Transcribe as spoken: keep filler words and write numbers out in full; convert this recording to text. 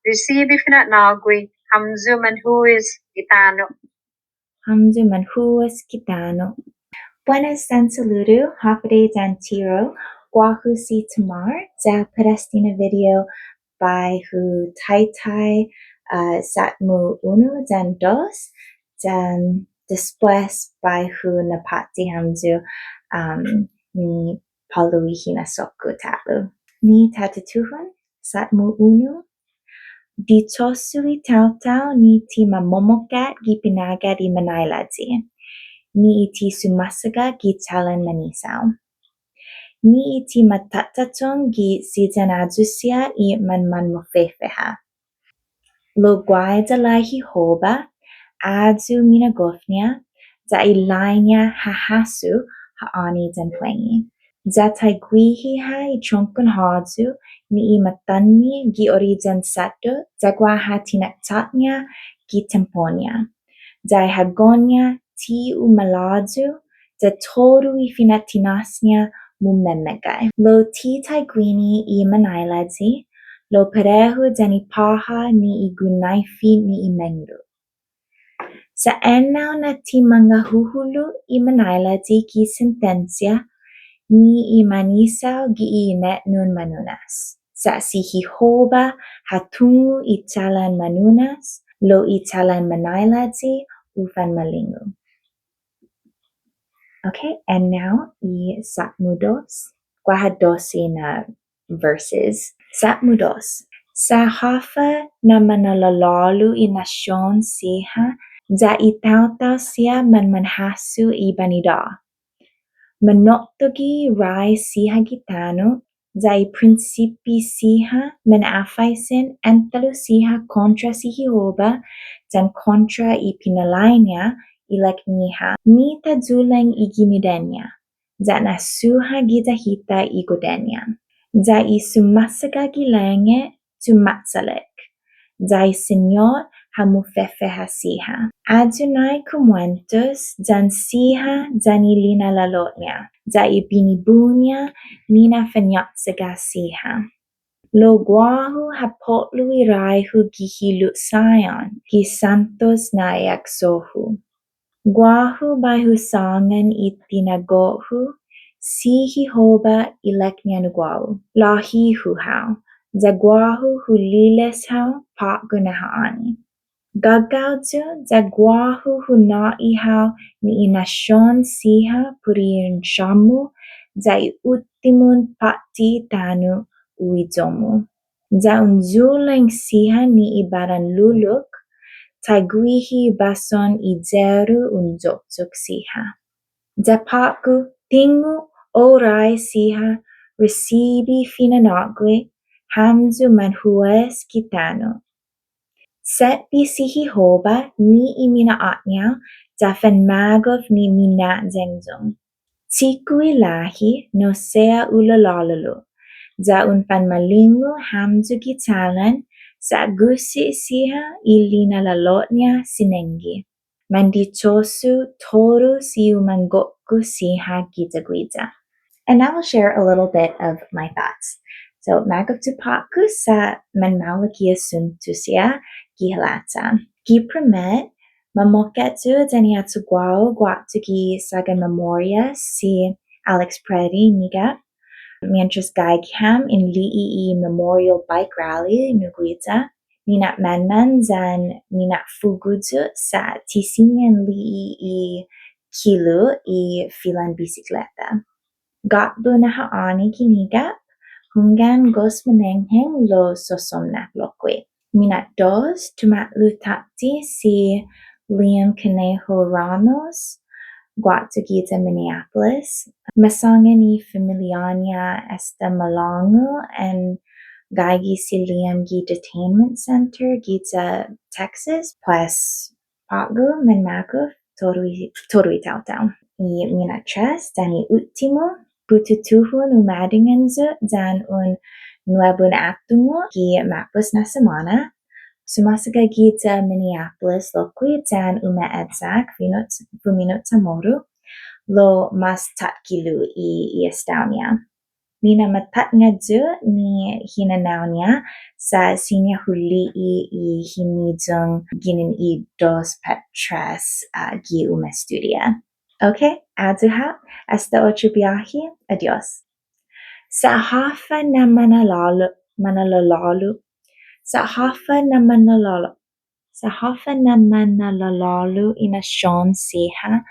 Risibi fina'nå'gue, hamyo manhues gi tano'. Hamyo manhues gi tano'. Buenas yan saludu, Håfa Adai yan Tiro, guåhu si Tamar, ya put este na video bai hu taitai, uh, satmu unu yan dos, yan despues bai hu na'påtte hamyo, um, ni palu i hinasso-ku ta'lo. Ni tatutuhon, satmu unu, dichosu i taotao ni ti mamomokkat gi pinagat i mañailayi, ni i ti sumåsaga gi chalan manisao. Ni i ti matåtå'chong gi siha yan ayu siha i manmanmofefeha. Lao guaiya na Jehoba, ayu minagof-ña, ya i laña' ha hahasso ha'åni yan puengi. Ya taiguihi ha' i trongkon håyu ni i matånni gi oriyan såddok, ya guaha tinekcha'-ña gi tiempo-ña. Ya i hagon-ña ti u malåyu, ya todu i fina'tinas-ña mumemeggai. Lao ti taiguini i mañailayi, lao parehu yan i påha ni i gunaifi ni i mengdu. Sa' ennao na ti mangahuhula' i mañailayi gi sentensia ni i manisao gi i inetnon manunas. Sa' si Jehoba ha tungo' i chalan manunas, lao i chalan mañailayi u fanmalingu. Okay, and now i satmu dos. Guaha dosse na verses. Satmu dos. Sa' håfa na mana'lålålo' i nasion siha, ya i taotao siha manmanhasso i banidå. Manoktogi rai siha gi tano', ya i prinsipi siha mana'faisen entalo' siha kontra si Jehoba, yan kontra i pinalai-ña ilek-ñiha, ni ta yuleng i ginen-ña, ya na'suha giya hita i goden-ña. Ya i sumåsaga gi langet chumatsalek, ya i Siñot ha mufefeha siha. Ayu nai kumuentos yan siha yan i lina'lålo'-ña, ya i binibu-ña nina'fañåtsaga siha. Lao guåhu ha po'lu i rai-hu gi hilo' Sion, gi santos na e'ekso-hu. Guåhu bai hu sångan i tinago'-hu, si Jehoba ilek-ña nu guåhu. Låhi-hu hao, ya guåhu hu lilis hao på'go na ha'åni. Gagao yu' ya guåhu hu nå'i hao ni i nasion siha put i insiåmu, ya i uttimun påtti tano' hu iyo-mu. Ya un yuleng siha ni i baran lulok, taiguihi bason i yeru un yokyok siha. Ya på'go, tingo', o rai siha, risibi fina'nå'gue, hamyo manhues gi tano'. Setbe si Jehoba ni i mina'å'ñao, ya fanmagof ni mina'yengyong. Chiku i lahi, no sea u lalålålo', ya un fanmalingu hamyo gi chalan, sa' gusi siha i lina'lålo'-ña sinenggi. Mandichosu todu i umangokko siha giya guiya. And now I'll share a little bit of my thoughts. So, magof yu' på'go sa' manmaolek i asunto siha gi halacha. Gi primet, mamokkat yu' yan i atan guåhu guatu gi sagan Memoria si Alex Pretti, nigap. Mientras gaige ham in li'e' i Memorial Bike Rally nu guiya, nina'manman yan nina'fugu yu' sa' ti siña in li'e' i kilu i filan bisikleta. Gatbo na ha'åni gi nigap, hunggan gof manengheng lao sosomnak lokkue'. Mina'dos, tumatlo tåtte si Liam Conejo Ramos, guatu giya Minneapolis. Masångan i familia-ña esta malångu in gaige si Liam gi detainment center giya Texas, pues på'go manmagof todu i, todu i taotao. I mina'tres yan i uttimo, bai hu tutuhon umadingan yu' yan un nuebun atungo' gi ma'pos na simåna. Sumåsaga giya Minneapolis lokkue' yan ume'eyak fino', fumino' CHamoru, lao mas takkilo' i, i estao-ña. Minamatatnga yu' ni hinanao-ña, sa' siña hu li'e' i hiniyong ginen i dos pat tres, ah, gi umestudia. Okay, ayu ha', asta otro biahi, adios. Sa' håfa na manlålå', manlålå', sa' håfa na manlålå', sa' håfa na manlålå' i nasion siha